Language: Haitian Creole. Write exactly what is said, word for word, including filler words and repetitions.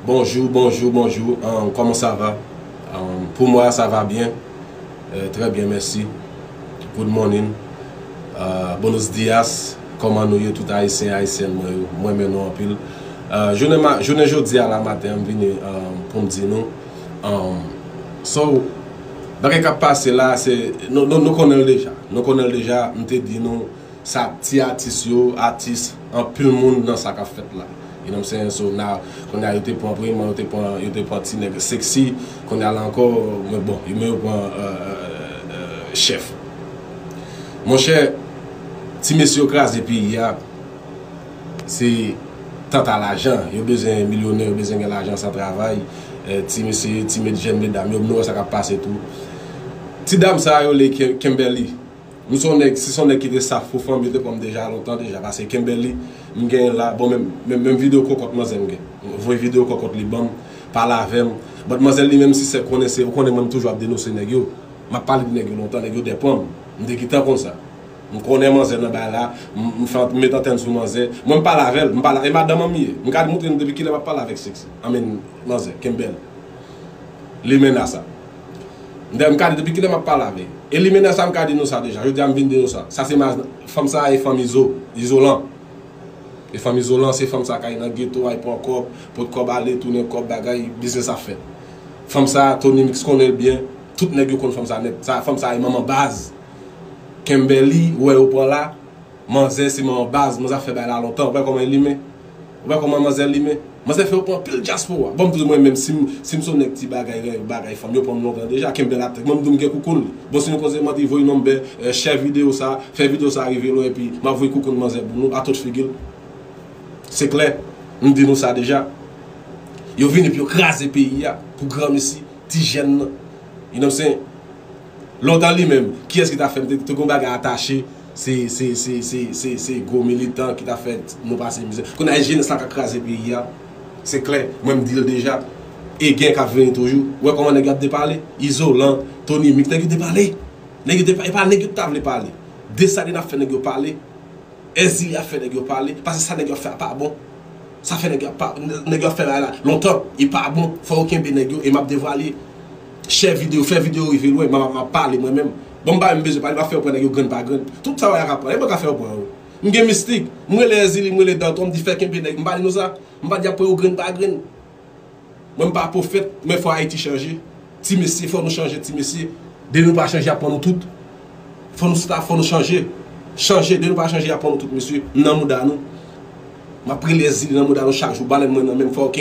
Bonjou, bonjou, bonjou. Ahn, kòman sa va? Ahn, pou mwen, sa va byen. Euh, trè byen, mèsi. Good morning. Euh, buenos dias. Kòman nou ye, tout Ayisyen, Ayisyèn mwen yo? Mwen renmen nou anpil. Euh, jounen ma-, jounen jodi a la maten, m vini, ahn, pou m di nou. Ahn, so, bagay k ap pase la, se, nou, nou, nou konnen l deja. Nou konnen l deja, m te di nou, sa ti atis yo, atis, anpil moun nan sa k ap fèt la. You know what I'm saying? So, now, kounye a yo te pran Preman, yo te pran, yo te pran ti nèg sexy, kounye a la ankò, men bon, yo, men yo pran, euh, euh, euh, chèf. Monchè, ti mesye yo kraze peyi a, se tant à lajan. Yo bezwen milyonè, yo bezwen gen lajan san travay. Eh, ti mesye, ti med-, jèn medam yo, nou wè sa k ap pase tou. Ti dam sa yo rele Ke-, Kimberly. M se yon nèg, si se yon nèg ki te saf pou fanm, yo te pran m deja lontan deja. Paske Kimberly, m genyen la, bon, menm, menm, menm videyo kokòt manzè m gen. M voye videyo kokòt li ban m, pale avè m. But manzè li menm si se konnen se, ou konnen mwen m toujou ap denonse nèg yo. M ap pale de nèg yo lontan, nèg yo dèpan m. M te gentan konn sa. M konnen manzè nan bagay la, m, m fè, m met antèn sou manzè. Mwen m pale avè l, m pale, e madanm an m ye. M ka montre nou depi kilè m ap pale avèk Sexy. I mean, manzè, Kimberly. Limena sa. M ka di depi kilè m ap pale avè l. E Limena sa, m ka di nou sa deja. Jodi a m vin di nou sa. Sa se ma-, fanm sa e fanm izo-, izolan. E fanm izolan, se fanm sa k al nan geto, al pran kòb, pot kòb ale, tounen kòb bagay, biznis ap fèt. Fanm sa, Tony Mix konnen l byen. Tout nèg yo konn fanm sa nèt. Sa, fanm sa e manman baz. Kimberly, ou wè yo pran la. Manzè se manman baz, manzè ap fè bagay la lontan. Ou wè kòman l limen? Ou wè kòman manzè limen? Manzè fè yo pran anpil dyaspora. Bon, m di mwen menm, si m, si m se yon nèg ti bagay, bagay fanm, yo pran m lontan deja, kenbe latèk. Mwen, m di m gen koukoun li. Bon, si nou koze manti, voye nonm bè, eh, share videyo sa, fè videyo sa rive lwen, epi m ap voye koukoun manzè pou nou, a tout figi l. Se klè, m di nou sa deja. Yo vini pou yo kraze peyi a, pou granmesi, ti jèn nan. You know what I'm saying? Lontan li menm, kiyès ki ta fè m te, te gon bagay atache, se, se, se, se, se, se gwo militan ki ta fè nou pase mizè. Kounye a, jenès la ka kraze peyi a. Se klè, mwen m di l deja. E gen k ap vini toujou. Ou wè kòman nèg yo ap depale? Izolan, Tony Mix, nèg yo depale. Nèg yo depale, e pa nèg yo t ta vle pale. Desalin ap fè nèg yo pale. Èzili ap fè nèg yo pale, paske sa nèg yo ap fè a pa bon. Sa fè nèg yo ap pa, nèg yo ap fè bagay la lontan, e pa bon. Fò yo kenbe nèg yo, e m ap devwale. Share videyo, fè videyo rive lwen, m ap, m ap pale mwen menm. Bon, m pa menm bezwen pale, m ap fè yo pran nèg yo grenn pa grenn. Tout sa w wè a ka pran, e mwen ka fè yo pran yo. M gen mistik, m rele Èzili, m rele Danton, m di fè kenbe nèg, m pa di nou sa, m pa di y ap pran yo grenn pa grenn. Mwen, m pa pwofèt, men fò Ayiti chanje. Ti mesye, fò nou chanje, ti mesye. De nou pa chanje, y ap pran nou tout. Fò nou stop, fò nou chanje. Chanje, de nou pa chanje, y ap pran nou tout, mesye. M nan mouda nou. M ap rele Èzili nan mouda nou chak jou. Balèn mwen nan men m, fò w kenbe.